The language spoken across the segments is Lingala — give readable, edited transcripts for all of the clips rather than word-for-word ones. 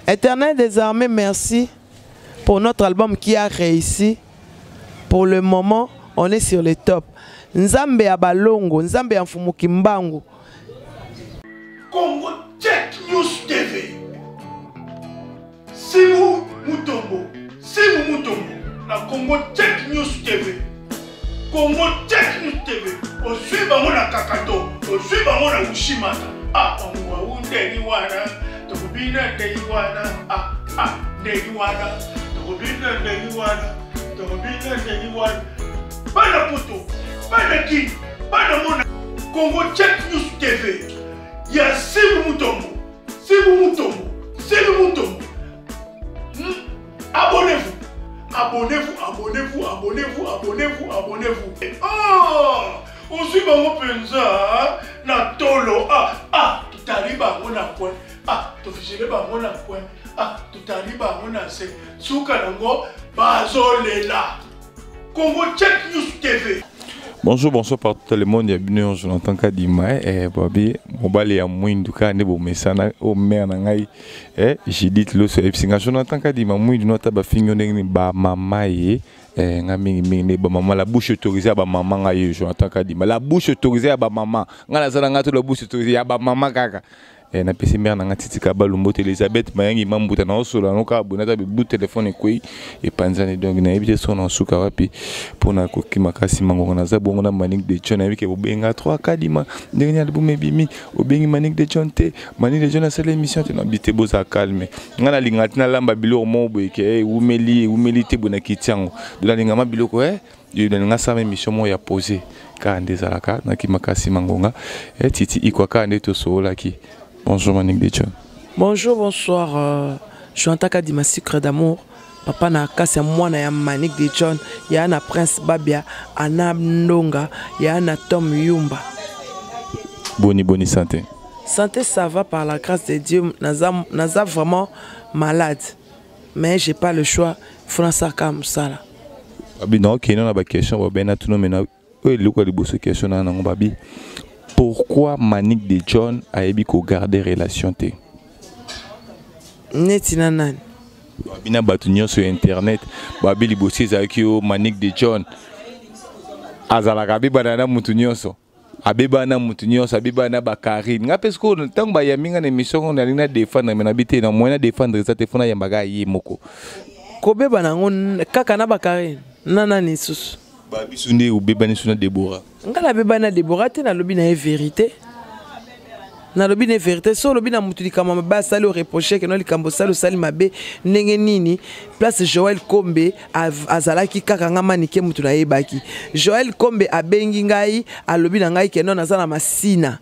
Éternel des armées, merci pour notre album qui a réussi. Pour le moment, on est sur le top. Nzambe ya balongo, Nzambe ya mfumu kimbangu. Congo Tech News TV. Simu Mutombo, Simu Mutombo na Congo Tech News TV. Congo Tech News TV. Ozwi bango na kakato, ozwi bango na ushimata. Ah, bango ndenge wana, tokobina ndenge wana. Ah, ah, ndenge wana, tokobina ndenge wana, tokobina ndenge wana. Bana poto, bana kin, bana mona. Congo Tech News TV. Ya Simu Mutombo. Simu Mutombo, Simu Mutombo. Abonnez-vous. Abonnez-vous, abonnez-vous, abonnez-vous, abonnez-vous, abonnez-vous. Oh! ozwi bango mpenza na tolo ah, ah, totali bango na coin ah, tofisile bango na coin ah, totali bango na se suka nango bazolela Congo Check News TV. Bonjour, bonsoir partout tout le monde. Ya bino Jonathan Kadima eh babi mobali ya mwindu ka nde bomesana o mère na ngai eh Judith Loso yebisi nga Jonathan Kadima mwindu no ata bafingi yo ndenge nini ba mama ye eh nga mingi mingi nde ba mama la bouche autorisée ya ba mama ngai ye Jonathan Kadima la bouche autorisée ya ba mama nga naza na nga to la bouche autorisée ya ba mama kaka Eh, napesi mare na nga titi kabalu mbote elizabeth mayangi mambuta naosola yango kaka boye nata bu telefone ekwei epanzani donc nayebi te soko nasuka wapi mpo na kokima kasi mangonga naza bongo na manik de john nayebi ke bobenga 3 kadima ndenge nini album ebimi obengi manik de john te manik de john asala émission te nabi te bozala calme ngai nalinga te nalamba biloko moko boye ke eh, ewumeli ewumeli te boye nakiti yango donc nalinga ma biloko e eh, yo nalinga asala émission moko ya pose kaka nde ezalaka nakimaka nsima ngonga eh, titi ikwa kaka nde tosololaki. Bonjour Manick de John. Bonjour, bonsoir euh, Jonathan Kadima sucre d'amour papa na kasi ya mwana ya Manick de John ya na Prince Babia ana Ndonga ya na Tom Yumba. Boni boni santé? Santé, ça va par la grâce de Dieu. Naza, naza vraiment malade, mais j'ai pas le choix, faut nasaka mosala. Babi na okende na baquestion babena tuno mena oyo eloko ya liboso question na nango babi pourquoi Manick de John ayebi kogarde relation te? Neti na nani? Babi na bato nyonso ya internet. Babi liboso ezalaki yo Manick de John azalaka abebana na motu nyonso, abebana na motu nyonso, abebana na bakarine. Nga mpe sikoyo ntango bayambi nga na émission ngo nalingi na défendre me nabi te na moyen na défendre eza te fo nayambaka ye moko. Kobeba nango kaka na bakarine na nani lisusu? Babiso nde obebani so na Debora. Nga nabebani na Debora te, nalobi na ye vérité, nalobi na vérité. So olobi na motu likambo mabe asali, oreproche keno likambo osali, osali mabe ndenge nini? Place Joel Kombe azalaki kaka nga manike motu nayebaki. Joel Kombe abengi ngai, alobi na ngai keno naza na Masina.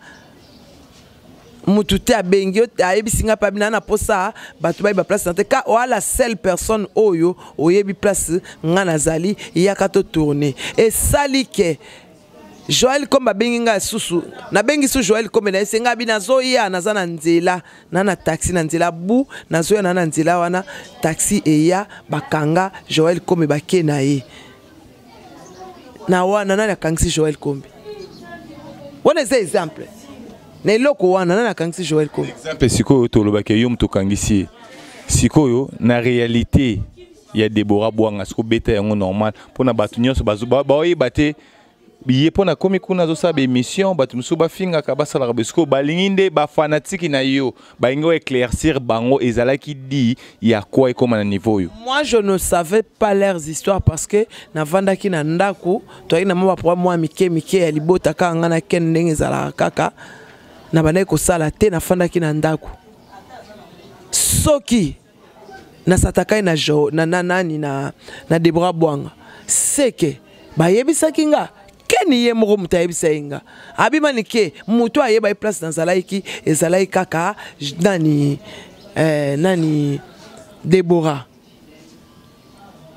Mutu te abengi yo, ayebisi ngai mpe abina na posa bato bayeba place na te ka oa la seule personne oyo oyebi place nga nazali, yaka to tourne. Esali ke Joël Kombe abengi ngai susu, nabengi su Joël Kombe na ye, ngai abi nazoya, naza na nzela na na taxi na nzela bu nazoya na na nzela wana taxi eya bakanga Joël Kombe bake na ye na wana. Nani akangisi Joël Kombe wana? Eza exemple na eloko wana, nani akangisi Joël Kombe? Exemple sikoyo tolobaki yo moto okangisi ye sikoyo na réalité ya Debora Bwanga sikoyo beta yango normal mpona bato nyonso baoyeba te ye mpo nakomi kuna azosala baémission bato mosusu bafingaka basalaka boye. Sikoyo balingi nde bafanatiki na yo balingi oéclaircir bango ezalaki di ya kwa ekóma na niveau oyo. Moi, je ne savais pas leurs histoires parce que navandaki na ndako, toyaki na mwa baproblème mwa mike mike ya libota kaka nga na ken ndenge ezalaka kaka na bandaki kosala te, nafandaki na ndako. Soki nasatakai na, jo, na, na nani na, na Debora Bwanga seke bayebisaki nga keni ye moko moto ayebisa ye nga abimani ke moto ayeba ye place nazalaki ezalaki kaka nani eh, nani Debora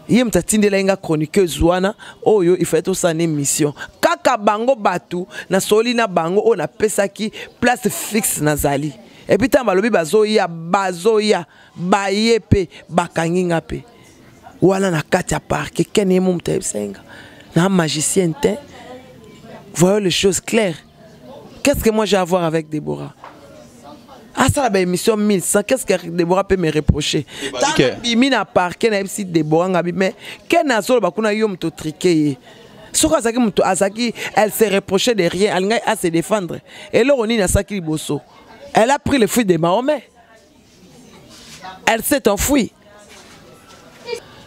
ye moto atindelaki nga chroniqueuse wana oyo ifale tosala na émission kaka bango bato nasoli na bango oyo napesaki place fixe nazali. Et puis ntango balobi bazoya bazoya baye mpe bakangi nga mpe wana na kati ya parke ken ye mo moto ayebisaki nga na magicien te. Voyons les choses claires, qu'est-ce que moi j'ai à voir avec Déborah? Asala ba émission 1100, qu'est-ce que Déborah peut me reprocher? Tant bimi na parquet na yebisi Déborah ngabi mais ken azoloba kuna yo moto triqué ye. Soki azalaki moto azalaki, elle se reprochait de rien, alingaki a se défendre. Eloko nini asalaki liboso? Elle a pris le fruit de Mahomet. Elle s'est enfuie.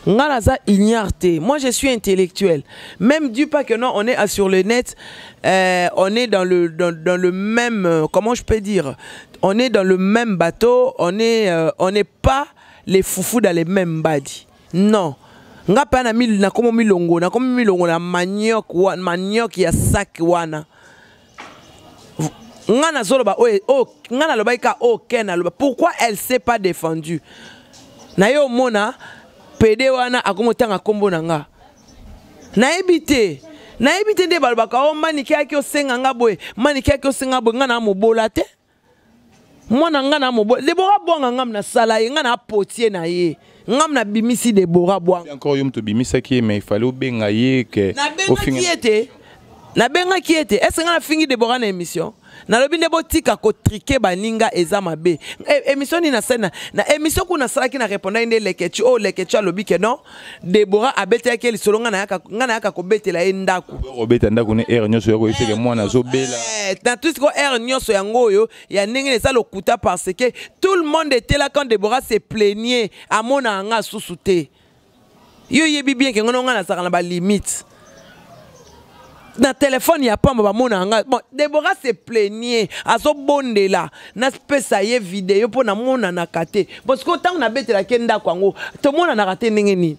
Nga naza ignare te. Moi je suis intellectuel. Même du pas que non, on est sur le net, on est dans le même, comment je peux dire, on est dans le même bateau, on n'est pas les foufous dans les mêmes badis. Non. Nga pa na mi, na komo milongo, na komo milongo na manioc wa, manioc ya sac wana. Nga na zoloba, oh, oh, nga na loba ika, oh, ken na loba. Pourquoi elle s'est pas défendue? Na yo mona pede wana akomo tanga kombo na nga. Nayebi te. Nayebi te nde balobaka, oh, manike aki osenga nga boye, manike aki osenga boye, nga na mobola te. Mwana nga na mobola. Deborah Bwanga nga na sala ye, nga na potier na ye. Nga na bimisi Deborah Bwanga. Encore yo mto bimisaki ye, mais il fallait obenga ye ke Nabengaki ofinga ye te. Nabengaki ye te. Est-ce que nga na fingi Deborah na émission? Nalobi nde botika kotrike baninga eza mabe. Émission nini nasali na, na émission kuna nasalaki na répondaki nde Leketchou, oyo Leketchou alobi ke non, Deborah abetelaki ye lisolo, nga nayaka kobetela ye ndako. Obeta ndako ne heure nyonso ya koyebisa ke mwana azobela. Na tout ce que heure nyonso yango oyo ya ndenge eza lokuta parce que tout le monde était là quand Deborah se plaignait, amona nga susu te. Yo yebi bien ke ngono nga nazalaka na ba limite. Na téléphone ya pamba bamona nga. Bon, Deborah se plaignait, azobondela, napesa ye vidéo mpo namonanaka te. Parce que ntango nabetelaki ye ndako yango, tomonanaka te ndenge nini?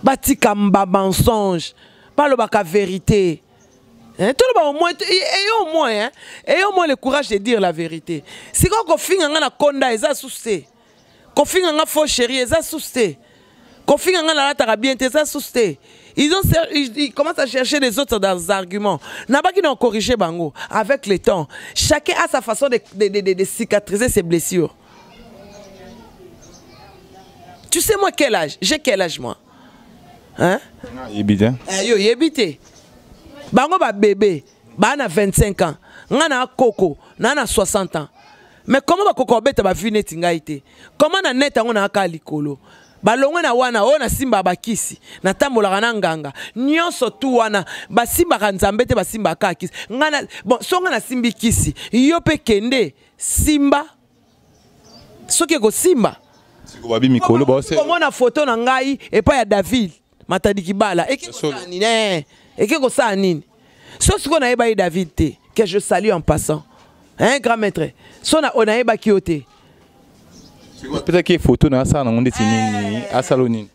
Batika ba mensonge, balobaka vérité. Hein, toloba au moins, et au moins, hein, et au moins le courage de dire la vérité. Sikoyo kofinga nga na konda eza susu te. Kofinga nga faux chéri eza susu te. Kofinga nga nalataka bien te eza susu te. Ils ont cer-, ils, ils commencent à chercher des autres dans des arguments. Nabaki na corriger bango avec le temps. Chacun a sa façon de cicatriser ses blessures. Tu sais moi quel âge? J'ai quel âge moi? Hein? Yebi te. Yo yebi te. Bango ba bébé, ba na 25 ans. Nga na koko, na na 60 ans. Mais comment ba koko beta ba vie neti ngai te? Comment na net yango na ka likolo? Balongwe na wana oyo na simba bakisi, na tambolaka na nganga. Nyonso tu wana basimbaka nzambe te, basimbaka kisi. Nga na, bon, so nga na simbi kisi, yo pe kende simba. Soki ekosimba. Siko babi mikolo ba ose. Komona photo na ngai epai ya David Matadi Kibala. Eke Solo. kosala nini? Eke kosala nini? So siko nayeba ye David te, que je salue en passant. Hein, grand maître. So na onayebaki yo te. Peut-être que photo na asala nango ndeti nini, asala nini?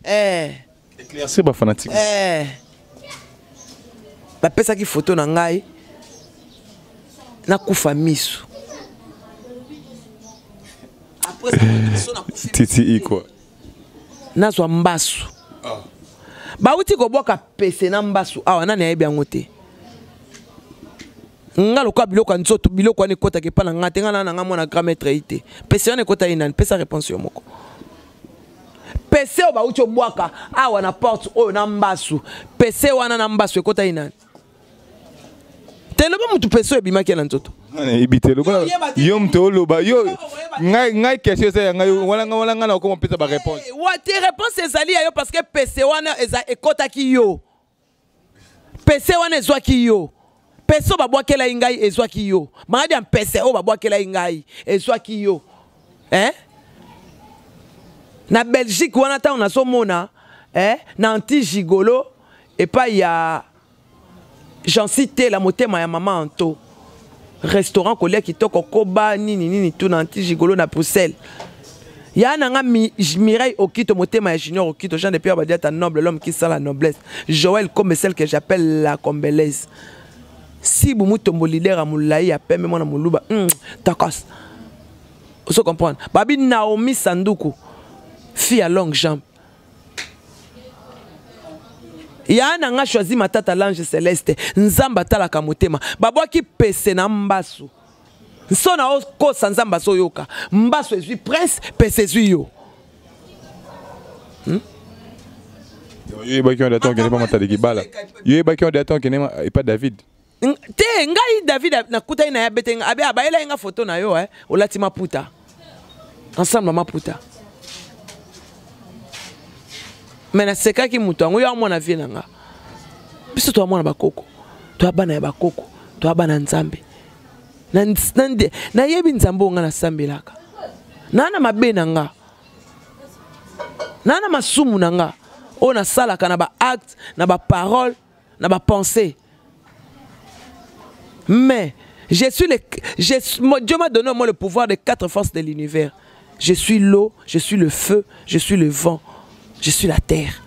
Éclaircir ba fanatique. Bapesaki photo na ngai nakufa miso. Après ça, so nakufi Titi i quoi? Nazwa mbasu. Bauti kobwaka pese na mbasu awa, nani ayebi yango te? Nga lokola biloko ya nzoto, biloko wana ekotaka epa na nga te, nga na nga mwana grand maître ye te. Pese wana ekota ye nani? Pesa réponse yo moko. Pese oyo bauti obwaka awa na porte oyo na mbasu, pese wana na mbasu ekota ye nani? Te loba mutu pese oyo ebimaki na nzoto. Nani ayebi te? Loba Yo oyeba te. yo moto oloba, yo, Yo oyeba te. ngai question eza ya ngai, wana nga, wana nga na okoma pesa ba réponse. Eh, wa te réponse ezali ya yo parce que pese wana eza ekotaki yo. Pese wana ezwaki yo. Pese oyo babwakelaki ngai ezwaki yo. Maladi ya mpese oyo babwakelaki ngai ezwaki yo. Hein? Na Belgique wana ntango nazomona, hein, na anti-gigolo epai ya Jancy Tela, motema ya mama Anto. Restaurant kolia kitoko koba nini nini tout na anti-gigolo na Bruxelles. Ya nanga Mireille Okito, motema ya Junior Okito, Jean de Pierre Badiata, noble, l'homme qui sent la noblesse. Joël comme celle que j'appelle la Combelaise. Sibu Mutombo leader ya Moulaye ya pembe mwana Moluba. Takas. Vous comprenez? Babi Naomi Sanduku, fille à longue jambe. Ya nanga choisi matata l'ange céleste, Nzamba talaka motema. Babwaki pese na mbasu. Nsona okosa Nzamba soyoka. Mbasu ezwi prince, pese ezwi yo. Yo yebaki on attend que pas Matadi Kibala. Yo yebaki on attend que pas David. Te, ngai David nakutani na ye, abete nga, abe abayelaki nga foto na yo, eh, olati maputa ensemble maputa, me nasekaki moto yango. Yo amwana vie na nga, biso toya mwana bakoko, toya bana ya bakoko, toya bana Nzambe. Nayebi Nzambe oyo nga nasambelaka. Naa na mabe na nga, naa na masumu na nga oyo nasalaka na baacte, na baparole, na bapensée, mais je suis le, je, moi, Dieu m'a donné moi le pouvoir des quatre forces de l'univers. Je suis l'eau, je suis le feu, je suis le vent, je suis la terre.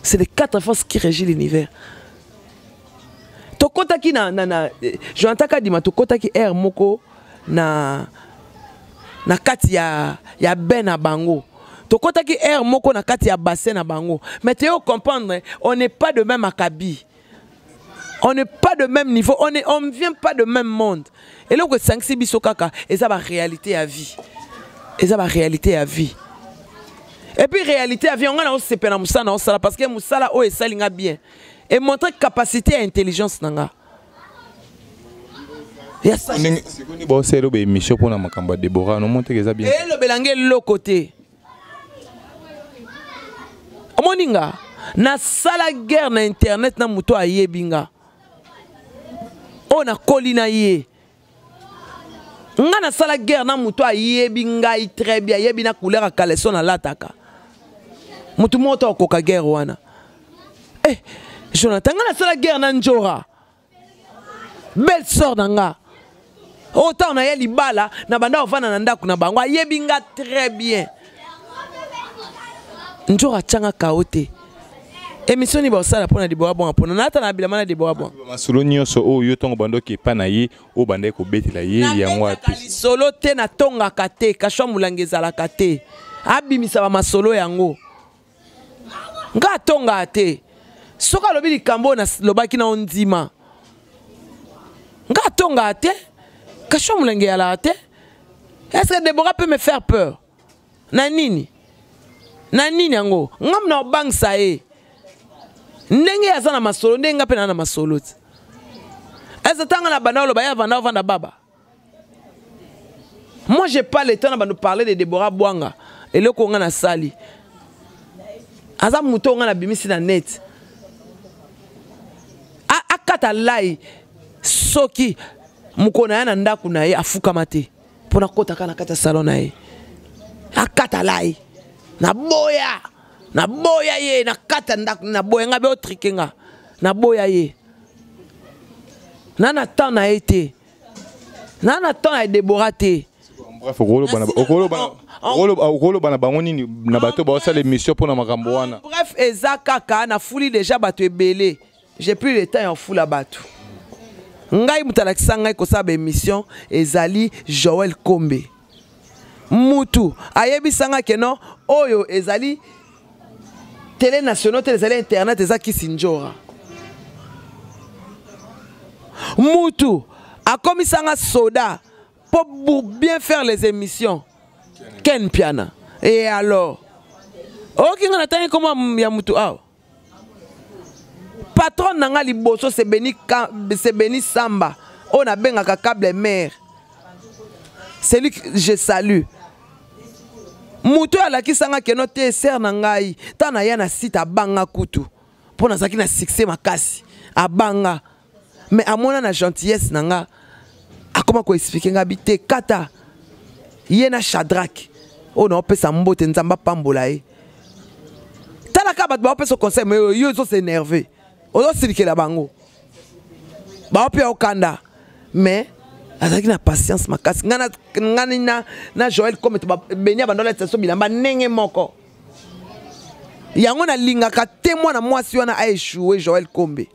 C'est les quatre forces qui régissent l'univers. Tokotaki na Jonathan Kadima, tokotaki air moko na kati ya ben na bango, tokotaki air moko na kati ya bassin na bango. Mais te comprendre, on n'est pas de même acabit, on n'est pas de même niveau, on ne vient pas de même monde. Eloko esangisi biso kaka eza baréalité ya vie, eza baréalité ya vie. Et puis réalité ya vie, nga na osepela mosala na osala, parce que mosala oyo esali nga bien, emontre capacité ya intelligence na nga. Sikoyo baosala baémission mpona makambo ya Debora, nomoni teke eza bien. Elobela nga eloko te. Omoni nga nasala guerre na internet na moto ayebi nga, oyo nakoli na ye. Nga nasala guerre na moto ayebi ngai très bien, ayebi na couleur ya caleçon nalataka. Motu moko to akoka guerre wana. Eh, Jonathan, nga nasala guerre na Njora, belle sœur na nga, oyo ntango na ye libala na banda kovanda na ndako na bango, ayebi nga très bien. Njora atianga kao te. Émission nini baosala mpo na Debora Bwanga? Mpona nata na bilamba na Debora Bwanga. Masolo nyonso oyo yo ntongo bandoki epa na ye, oyo bandaki kobetela ye yango. Apesi lisolo te, natongaka te, kashwa molangi ezalaka te. Abimisa bamasolo yango, nga atongaka te. Soki alobi likambo oyo nalobaki na ondima, nga atongaka te, kashwa molangi eyalaka te. Est ce que Debora peut me faire peur na nini? Na nini yango nga na obangisa ye? Ndenge aza na masolo, ndenge nga mpe naa na masolo ti eza ntango na banda oloba, ye avanda ovanda baba. Moi, j'ai pas le temps na bando parler de Debora Bwanga. Eloko nga nasali, aza moto oyo nga nabimisi na net. Akata lai soki mokolo na ye na ndako na ye, afukama te mpo nakɔtaka na kati ya salon na ye. Akata lai, naboya, naboya ye na kati ya ndako, naboya nga be otrike nga, naboya ye na temps na ye te, na temps ya Debora te. Bref, okoloba na bango nini, na bato baosala émission mpona makambo wana? Bref, eza kaka nafuli déjà bato ebele, j'ai plus le temps ya ofula bato. Ngai moto alakisa ngai kosala baémission ezali Joel Kombe. Mutu ayebisa nga ke non, oyo ezali télé nationale te, ezali internet, eza kisi njora. Mutu akomisa nga soda mpo pour bien faire les émissions, Ken Piana. Et alors oyoki nga natangi koma ya mutu awa? Patron na nga liboso, c'est Beni Samba, oyo nabengaka câble mare, celui que je salue. Moto oyo alakisanga keno te, ser na ngai, ntango naya na site, abanga kutu mpo nazalaki na succès makasi, abanga. Mais amona na gentillesse na nga, akoma koexpliquer nga bi te kata ye na Shadrak oyo naopesa mbote, Nzambe apambola ye. Talaka bato baopesa conseil, mais yo ozos'énerve, ozosilikela bango, baopia okanda. Mais azalaki na patience makasi. Ngani na Joel comme Beni abanda olatisa so bilamba ndenge moko yango, nalingaka te mwana mwasi wana aéchoué. Joel Kombe,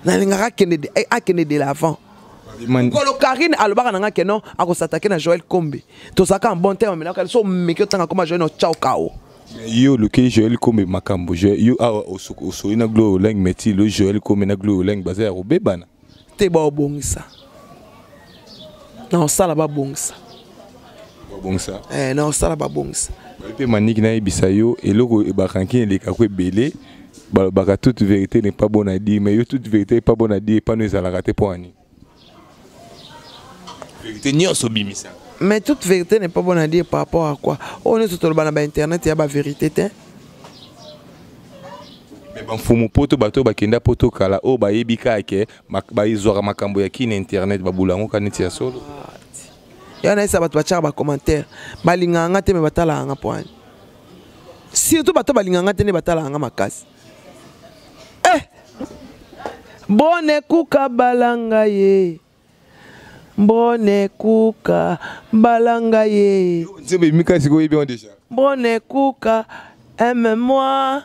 nalingaka akende de l'avant. Nkolo Karine alobaka na nga ke non, akosatake na Joel Kombe. Tozalaka en bon terme, melaka so omeki otanga koma Joel, otya okao. Yo olukeli Joel Kombe makambo. Yo awa osoli na Glo Oleng, mais ti lo Joel Kombe na Glo Oleng baza ya kobebana. Te, baobongisa na osala, babongisa. Babongisa. Eh, na osala, babongisa. Mpe Maniki, nayebisa yo eloko, baranki elekako ebele. Balobaka toute vérité n'est pas bonne à dire, mais yo toute vérité n'est pas bonne à dire, pas nous ezalaka te mpo ani. Vérité nyonso obimisa. Mais toute vérité n'est pas bonne à dire par rapport à quoi? Oyo nyonso toloba na bainternet ya bavérité te. Mais bamfumu poto, bato oyo bakenda poto kala, oyo bayebi kaka ke bazwaka makambo ya kini internet, babula yango ka neti ya solo. Ya nayesa bato batiaka bacommentaire, balingaka nga te, me batalaka nga mpo ani. Surtout bato balingaka nga te nde batalaka nga makasi. Eh! Bone kuka balanga ye. Bone kuka balanga ye. Nzembo ebimi sikoyo, oyebi yango déjà. Bone kuka aime-moi.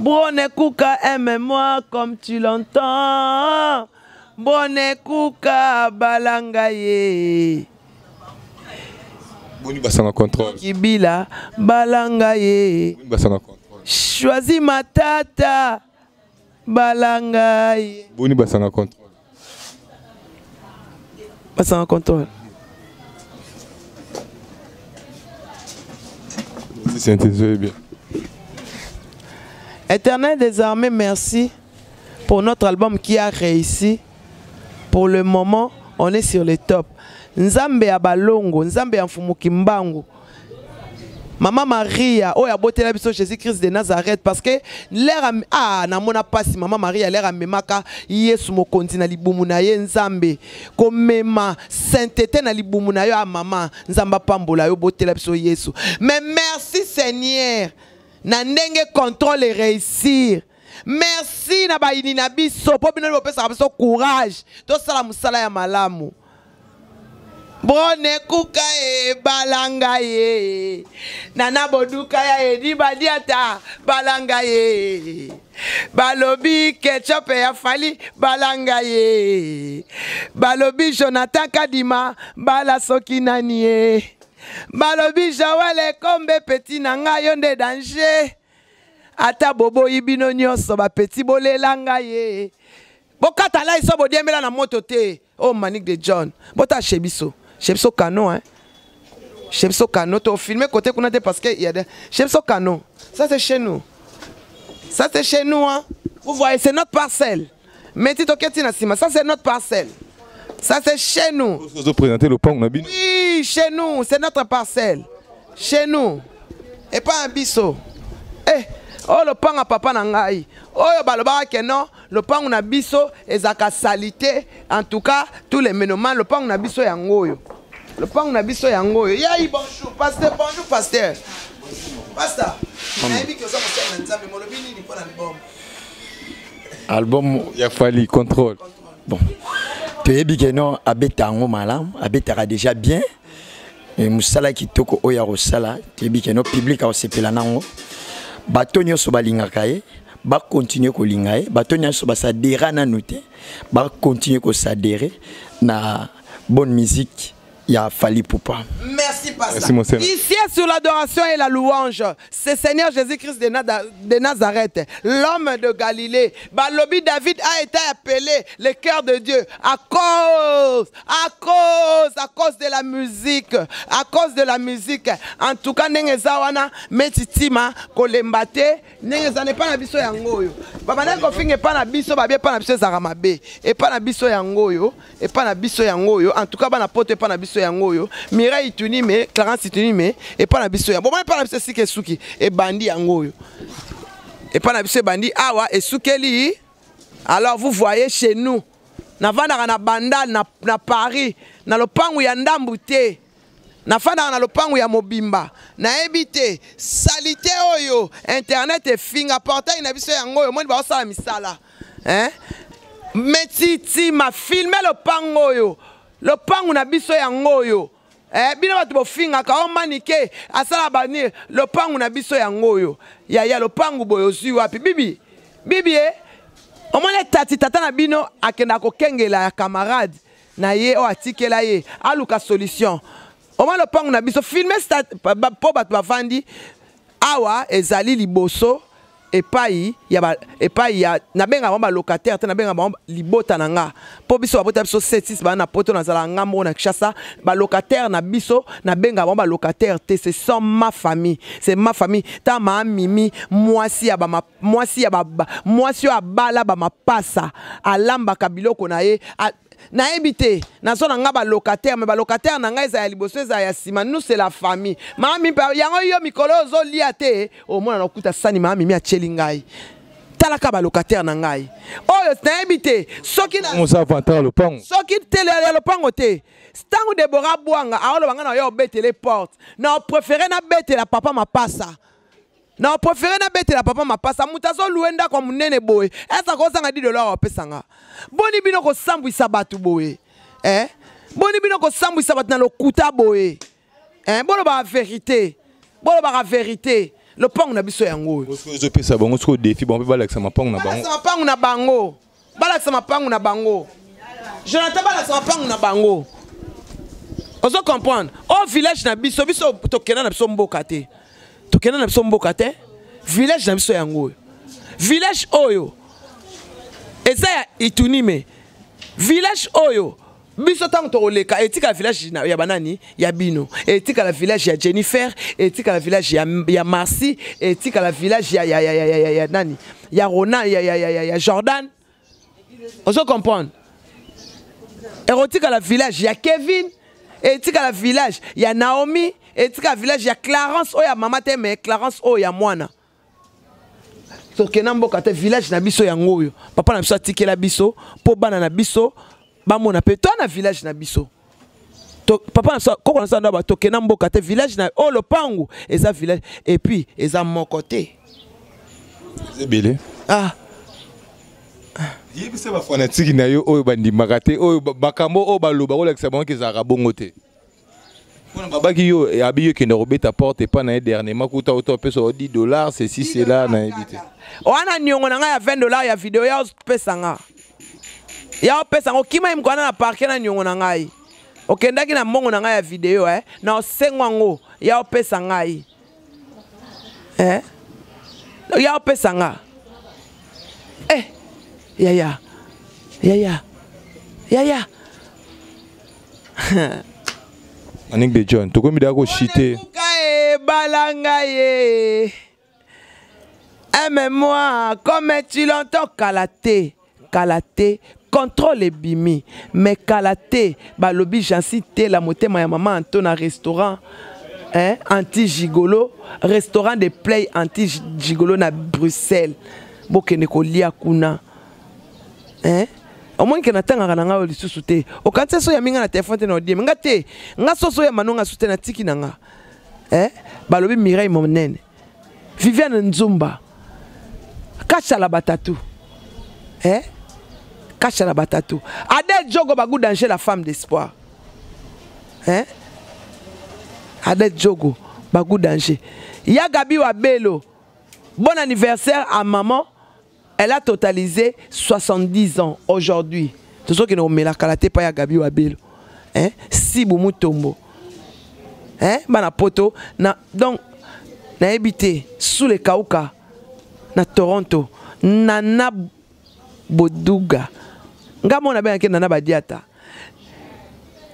Bone kuka aime-moi comme tu l'entends. Bone kuka balanga ye. Boni basanga contrôle. Kibila balanga ye. Boni basanga contrôle. Choisis ma tata balanga ye. Boni basanga contrôle. Basanga contrôle. Synthétisez bien. Éternel des armées, merci pour notre album qui a réussi. Pour le moment, on est sur le top. Nzambe ya balongo, Nzambe ya mfumu Kimbangu. Maman Maria, oyo abotela biso Jésus-Christ de Nazareth, parce que l'air ah namona pasi Maman Maria l'air amemaka Yesu mokonzi na libumu na ye. Nzambe komema sainteté na libumu na yo a mama, Nzambe apambola yo, botela biso Yesu. Mais merci Seigneur na ndenge contrôle et réussir. Merci na bayini na biso po bino bopesaka biso courage tosala mosala ya malamu. Bone kuka e balanga ye nana boduka ya edi badiata balanga ye balobi ketchup ya Fally balanga ye balobi Jonathan Kadima bala soki nani ye balobi Joël Ekombe petit na ngai yo nde danger ata boboyi bino nyonso bapeti bolela ngai ye bokata lai so bodiembela na moto te. Oh Manick de John, bota chez biso cano, hein, chez biso cano to filmer côté kuna te parce que il y a des chez biso cano. Ça c'est chez nous, ça c'est chez nous, hein. Vous voyez, c'est notre parcelle. Mais ti toketi na sima, ça c'est notre parcelle, ça c'est chez nous. Vous présentez le pont na bino. Oui, chez nous, c'est notre parcelle. Chez nous. Et pas un biso. Eh, oh le pont à papa na ngai. Oh balobaka ke non, le pont na biso ezaka salité. En tout cas, tous les ménomans, le pont na biso yango oyo. Le pont na biso yango oyo. Yayi bonjour pasteur, bonjour pasteur. Pasteur, nayebi ke oza mosali na Nzambe, molobi nini mpo na album? Album ya Fally contrôle. Bon. Toyebi ke non abeta yango malamu, abetaka déjà bien. Et mosala kitoko oyo akosala, toyebi ke non public akosepela nango. Bato nyonso balingaka ye, bakontinue kolinga ye. Bato nyonso basadera nanu te, bakontinue kosadere na bonne musique ya Fally Ipupa. Merci pasteur. Merci, mon Seigneur. Ici sur l'adoration et la louange, c'est Seigneur Jésus-Christ de Nazareth, l'homme de Galilée. Balobi David a été appelé le cœur de Dieu à cause de la musique, à cause de la musique. En tout cas, ndenge eza wana, metitima kolemba te, ndenge eza ne pa na biso yango oyo. Baba ndenge kofinga epa na biso, babie epa na biso ezalaka mabe. Epa na biso yango oyo, epa na biso yango oyo. En tout cas, bana poto epa na biso yango oyo. Mireille Itunime, Clarence Itunime, epa na biso yango. Bon, epa na biso esika esuki, ebandi yango oyo. Epa na biso ebandi awa esukeli. Alors vous voyez chez nous, navandaka na Bandal, na Paris, na lopangu ya ndambu te. Nafandaka na lopangu ya mobimba. Nayebi te, salité oyo, internet efinga, portail na biso yango oyo, moni baosala misala. Hein? Metiti ma filmé lopango oyo. Lopangu na biso yango oyo. Eh, bino bato bofingaka, o manike, asala bani, lopangu na biso yango oyo. Ya, ya, lopangu boyo ozwi wapi? Bibi, bibi, eh? Omoni tati tata na bino akenda kokengela ya camarade na ye oyo atikela ye, aluka solution. Omoni lopangu na biso, filme po bato bavandi awa ezali liboso. Epai ya ba epai ya nabenga bango balocataire te, nabenga bango libota na nga, mpo biso babota biso 7 6 baa na poto. Nazala nga moko na Kinshasa. Balocataire na biso, nabenga bango balocataire te, c'est sans ma famille, c'est ma famille. Ta ma mimi, mwasi ya ba mwasi ya ba mwasi oyo abala bamapasa, alambaka biloko na ye. Nayebi te, nazo na nga balocataire, mais balocataire na ngai ezala ya liboso, ezala ya nsima, nous c'est la famille. Mami mpe yango yo mikolo ozolia te, omona nakuta sani mama Mimi atieli ngai. Talaka balocataire na ngai oyo, nayebi te soki lopango. Soki tele ya lopango te. Ntango Debora Bwanga aoloba ngai na yo obetele porte, na opréféré nabetela papa mapasa, na opréféré nabetela papa mapasa. Moto azoluwe ndako ya monene boye, eza kozanga 10 dollar apesanga. Boni bino kosambwisa bato boye, eh? Boni bino kosambwisa bato na lokuta boye, eh? Bolobaka vérité, bolobaka vérité. Lopango na biso yango oyo. Ozopesa bango soki défi, bango mpe balakisa mapango na bango. Balakisa mapango na bango, balakisa mapango na bango, Jonathan, balakisa mapango na bango. Ozo comprendre? O village na biso, biso tokenda na biso mboka te, tokenda na biso mboka te. Village na biso yango oyo. Village oyo eza ya Itunime. Village oyo, biso ntango tokoleka, etikala village ya banani ya bino, etikala village ya Jennifer, etikala village ya Marcy, etikala village ya nani, ya Rona, ya Jordan. Ozo comprendre? Ekotikala village ya Kevin, etikala village ya Naomi, etikala village ya Clarence oyo ya mama te, mais Clarence oyo ya mwana. Tokenda mboka te. Village na biso yango oyo. Papa na biso atikela biso mpo bana na biso bamona mpe to na village na biso. To, papa na biso, koko na biso ando tokenda mboka te. Village na oyo, lopangu eza village, et puis eza moko te. Ebele. Ah. Yebisa bafanatike na yo oyo bandimaka te, oyo makambo oyo baloba, kolakisa bango ke ezalaka bongo te. Mpona babaki yo abi yo ekende kobeta porte epa na ye dernièrement, kuta ota opesa o 10 dollars, ceci cela, nayebi te. Wana niongo na ngai ya 20 dollars ya video ya opesa nga, ya opesa nga. Okima ye moko wana na parquet na niongo na ngai. Okendaki na mbongo na ngai ya video, eh? Na osengo yango ya opesa ngai, eh? Ya opesa nga, eh? Yaya, yaya, yaya. Anik de John, tokomi daka koshite. Ebala ngai ye, aime-moi comme tu l'entends. Kala te, kala te, contrôle ebimi, mais kala te. Balobi Jansi te la motema ya mama Anto na restaurant, hein, anti gigolo, restaurant de play anti gigolo na Bruxelles. Bokende kolia kuna, hein? Omoni ke natangaka na ngai oyo lisusu te. Okanisi so oyambi ngai na telefone te, na odieme nga te. Nga soso oyamba no nga su te, natiki na nga, eh? Balobi Mireille Monene, Viviane Nzumba, Kachala Batatu, eh? Kachala Batatu, Adel Jogo Bagou Danger, la femme d'espoir, hein? Adel Jogo Bagou Danger, ya Gabi Wabelo, bon anniversaire à maman. Elle a totalisé 70 ans aujourd'hui. Tozokende komela kala te pa ya Gabi Wabelo, hein? Sibu Mutombo, hein? Bana poto na, donc nayebi te, sous le kauka na Toronto. Nana Boduga, nga mona abengaki Nana Badiata,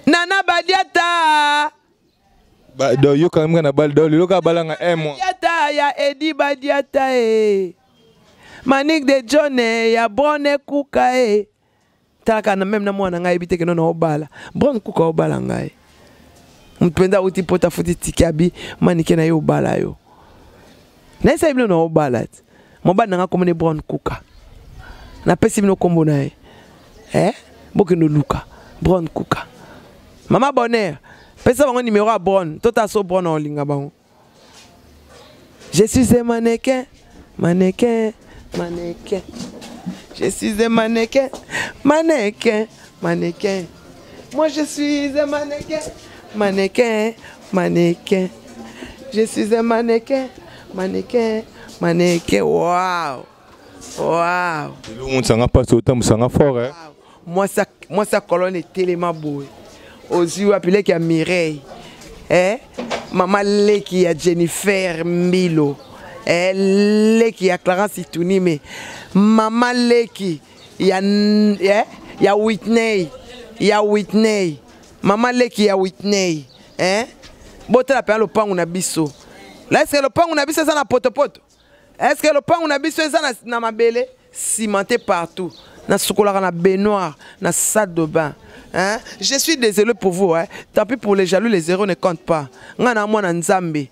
Nana Badiata. Ba, do yoka nga na bal do lelo ka balanga un mois. Badiata ya Edi Badiata e Manik de John e ya Brone Kuka e. Talaka na meme na mwana ngai yebi te keno na obala Brone Kuka, obala ngai. Moto mpenza auti pota, futi tiki, abi Manike na ye obala yo. Nayesaki bino na obala ti mobali na nga komone Brone Kuka. Napesi bino nkombo na ye, eh? Bokende oluka Brone Kuka. Mama Bonheur, pesa bango numéro ya Brone, tota so Brone olinga bango. Je suis un mannequin, mannequin, mannequin. Je suis un mannequin, mannequin, mannequin. Moi je suis un mannequin, mannequin, mannequin. Je suis un mannequin, mannequin, mannequin. Waouh, waouh. Lelo omonisanga mpasi, otambwisanga fort, eh? Mwasi ya colonne etelema boye, ozwi wapi? Leki ya Mireille, eh? Mama leki ya Jennifer Mbilo. Eh, leki ya Clarence Itunime, mama leki ya, eh, ya Whitney, ya Whitney, mama leki ya Whitney, eh? Botala mpenza lopango na biso. Eske lopango na biso eza na potopoto? Eske lopango na biso eza na, na mabele cimenté partout? Nasukolaka na baignoire, na salle de bain. Hein? Je suis désolé pour vous, hein? Tant pis pour les jaloux, les héros ne comptent pas. Nga na mwana Nzambe.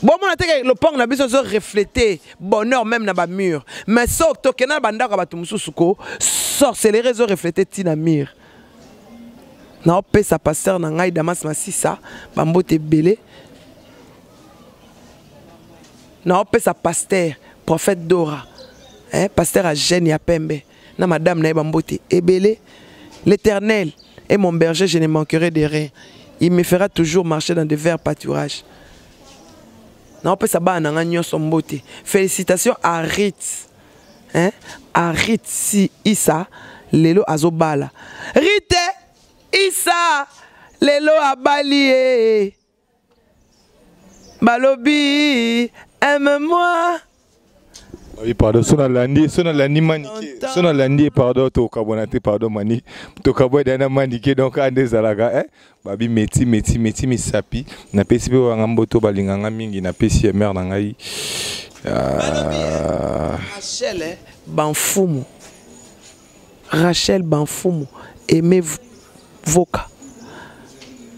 Bomona te ke lopango na biso ezo refléter bonheur même na bamur, mais soki tokenda na bandako ya bato mosusu ko sorcellerie ezo refléter ntina mur. Naopesa pasteur na ngai Damas Masisa bambote ebele. Naopesa pasteur prophète Dora, hein, pasteur ya jeune ya pembe na madame na ye bambote ebele. L'Éternel est mon berger, je ne manquerai de rien. Il me fera toujours marcher dans de verts pâturages. Naopesa bana na ngai nyonso mbote. Félicitations à Rit, hein? À Rit si Isa lelo azobala. Rite Isa lelo abali ye. Balobi aime-moi. Oui, pardon, so nalandi, so nalandi Manike, so nalandi, pardon, tokabwana te, pardon, Mani, tokabwana na Manike, donc ande ezalaka, eh? Babi meti, meti, meti, misapi, napesi mpe wanga mboto balinganga mingi, napesi mère na ngai. Ah. Rachel, eh, Banfumu. Rachel Banfumu, aimez voka.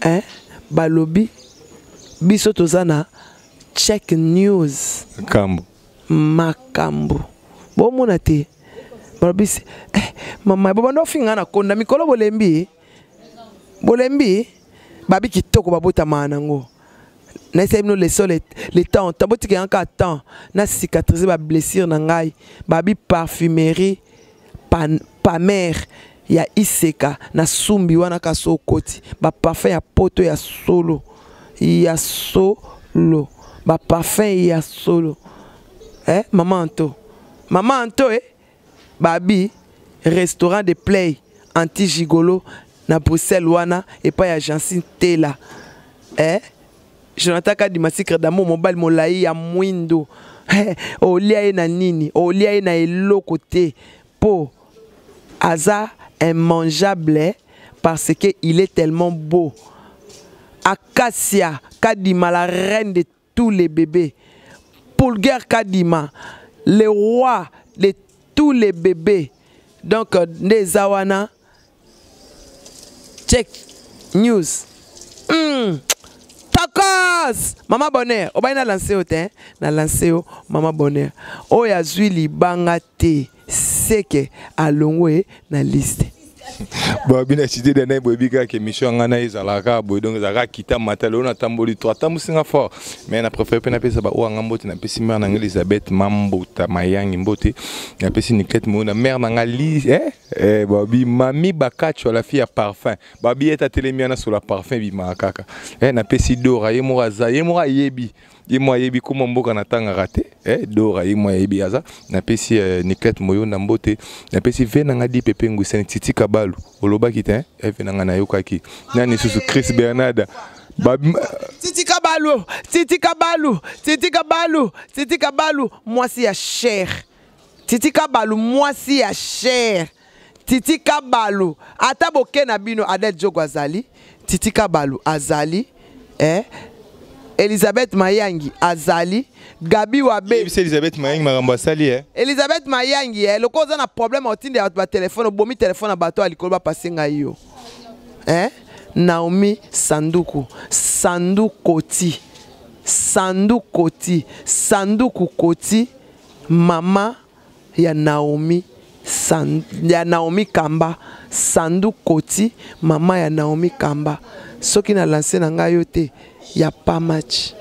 Hein? Balobi, biso toza na Check News. Kambo. Makambo. Bomona te. Balobi, eh, mama, bobanda ofinga na konda mikolo bolembi. Bolembi, babi kitoko babotama nango. Naesali bino leso le temps, temps botika yango kaka temps na cicatriser ba blessure na ngai. Babi parfumerie pamer ya Iseka na sumbi wana ka so okoti ba parfum ya poto ya solo, ya solo, ba parfum ya solo. Eh, mama Anto, mama Anto, eh, babi restaurant de play anti gigolo na Bruxelles wana epai ya Jancine Tela. Eh, Jonathan Kadima Secret d'amour, mobali molai ya mwindo. Eh, olia ye na nini? Olia ye na eloko te po aza immangeable parce que il est tellement beau. Acacia Kadima, la reine de tous les bébés. Pulgar Kadima, le roi de tous les bébés. Donc, nde wana Check News. Tokos! Mama Bonheur, obayi na lancer yo te, na lancer yo Mama Bonheur. Oyo azwi libanga te, seke alongwe na liste. Bon, bina cité de nay boyebi kaka émission nga na ezalaka boye, donc ezalaka kita mata lelo natamboli to atambusi nga fort, mais na préféré mpe napesa ba oyo nga mbote. Napesi mère na nga Elisabeth Mambota Mayangi mbote, napesi Niclette Moyo na mère na nga li, eh, eh, babi mami Bakacho, la fille ya parfum, babi ete atelemi wana sur la parfum ebimaka kaka, eh, napesi Dora ye moko aza, ye moko ayebi, ye moko ayebi koma mboka natangaka te, eh, Dora ye moko ayebi aza. Napesi eh, Niclette Moyo na mbote, napesi ve na nga di Pepe Ngusene Titi Kabalu olobaki te, eh, ve na nga nayokaki nani susu Chris Bernard Babi... Titi Kabalu, Titi Kabalu, Titi Kabalu, Titi Kabalu, mwasi ya cher. Titi Kabalu, mwasi ya cher. Titi Kabalu, ata boke na bino Adel Djogo azali, Titi Kabalu azali, eh? Elisabeth Mayangi azali, Gabi Wabe. Yebisa Elisabeth Mayangi makambo asali, eh? Elisabeth Mayangi, eh, loko oza na problème otinde bato ba téléphone, obomi téléphone na bato ya likolo bapase ngai yo. Eh? Naomi Sanduku, Sandu Koti, Sandu Koti, Sanduku Koti, mama ya Naomi San, ya Naomi Kamba, Sandu Koti, mama ya Naomi Kamba. Soki na lancé na ngai yo te, ya pas match.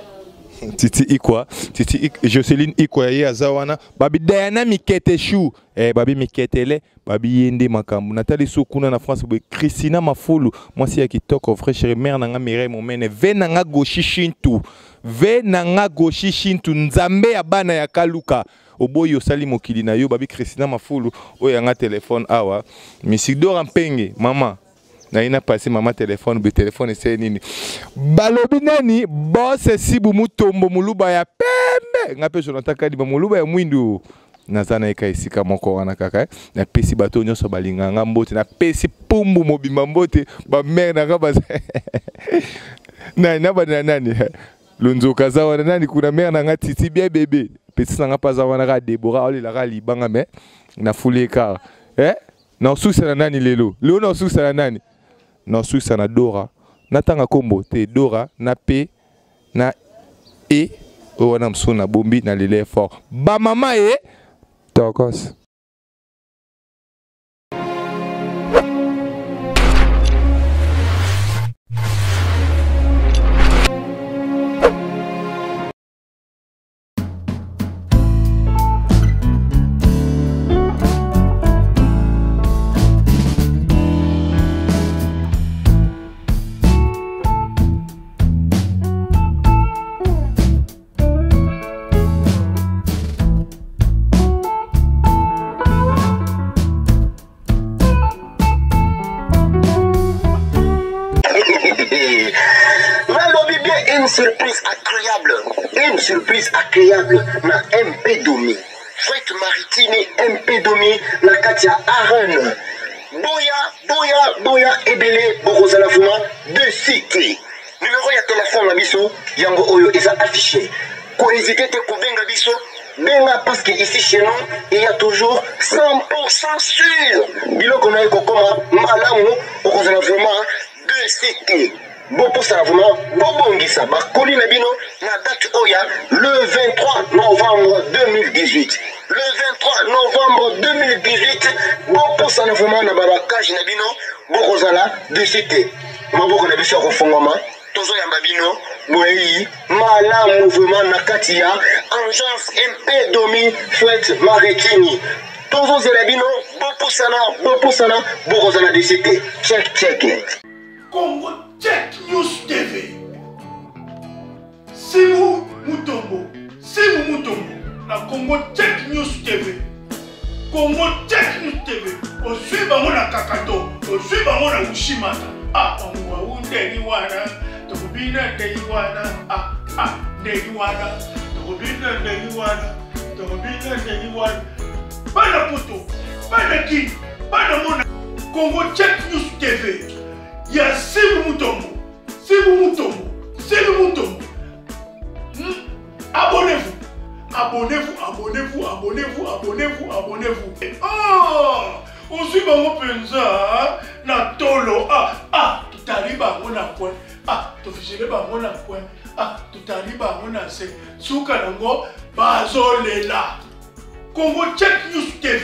Titi Ikwa, Titi Ik, Jocelyn Ikwa ye aza wana, babi Diana Mikete Chou, eh, babi Miketele, babi yende makambo. Nathalie Sou kuna na France boye, Christina Mafulu, mwasi ya kitoko, vrai chéri, mère na nga Mireille Momene, ve na nga Goshi Shintu, ve na nga Goshi Shintu, Nzambe ya bana ya Kaluka. Oboyi osali mokili na yo, babi Christina Mafulu, oyo yanga téléphone awa, Misidora Mpenge, mama. Na ina passé mama téléphone, be téléphone ese nini. Balobi nani, boss Sibu Mutombo Muluba ya pembe. Eh, nga mpe Jonathan Kadima moluba ya mwindu naza na ye ka esika moko wana kaka eh. Napesi bato nyonso balingaka nga mbote, napesi pumbu mobimba mbote, bamere na nga baza nani na bana nani lonzoka aza wana nani kuna mare na nga titi bien bebe petit na nga mpe aza wana kaka Debora aolelaka libanga me nafuli ye kaka eh? Naosukisa na nani lelo lelo, naosukisa na nani? Naosukisa na Dora, natanga nkombo te, Dora na p na e oyo wana mosusu nabombi na lele fort bamama ye tokos. Nalobi bien, une surprise agréable, une surprise agréable na MP Domi, Fret Maritime MP Domi na kati ya Arène. Boya, boya, boya ebele, bokozala vraiment de cité. Numéro ya telefone na biso yango oyo eza affiché, kohésite te kobenga biso, benga, parce que ici chez nous il y a toujours 100% sûr biloko na ye kokoma malamu, okozala vraiment de cité. Bopusana vraiment, bobongisa bakoli na bino na date oyo ya le 23 novembre 2018. Le 23 novembre 2018, bopusana vraiment na babakage na bino, bokozala dessus te. Maboko na biso ya kofungwama, tozoyamba bino, boyei malamu vraiment na kati ya agence MP Domi Fret Maritini. Tozozela bino, bopusana, bopusana, bokozala dessus te. Check, check. Congo Check News TV. Simu Mutombo, Simu Mutombo na Congo Check News TV. Congo Check News TV. Ozwi bango na kakato, ozwi bango na ushimata. Ah, bango ndenge wana, tokobina ndenge wana. Ah, ah, ndenge wana, tokobina ndenge wana, tokobina ndenge wana. Bana poto, bana Kin, bana mona Congo Check News TV. Ya Simu Mutombo, Simu Mutombo, Simu Mutombo. Abonnez-vous, abonnez-vous, abonnez-vous, abonnez-vous, abonnez-vous, abonnez-vous. Oh, ozwi bango mpenza na tolo. Ah, ah, totali bango na coin. Ah, tofisele bango na coin. Ah, totali bango na se. Suka nango bazolela. Congo Check News TV.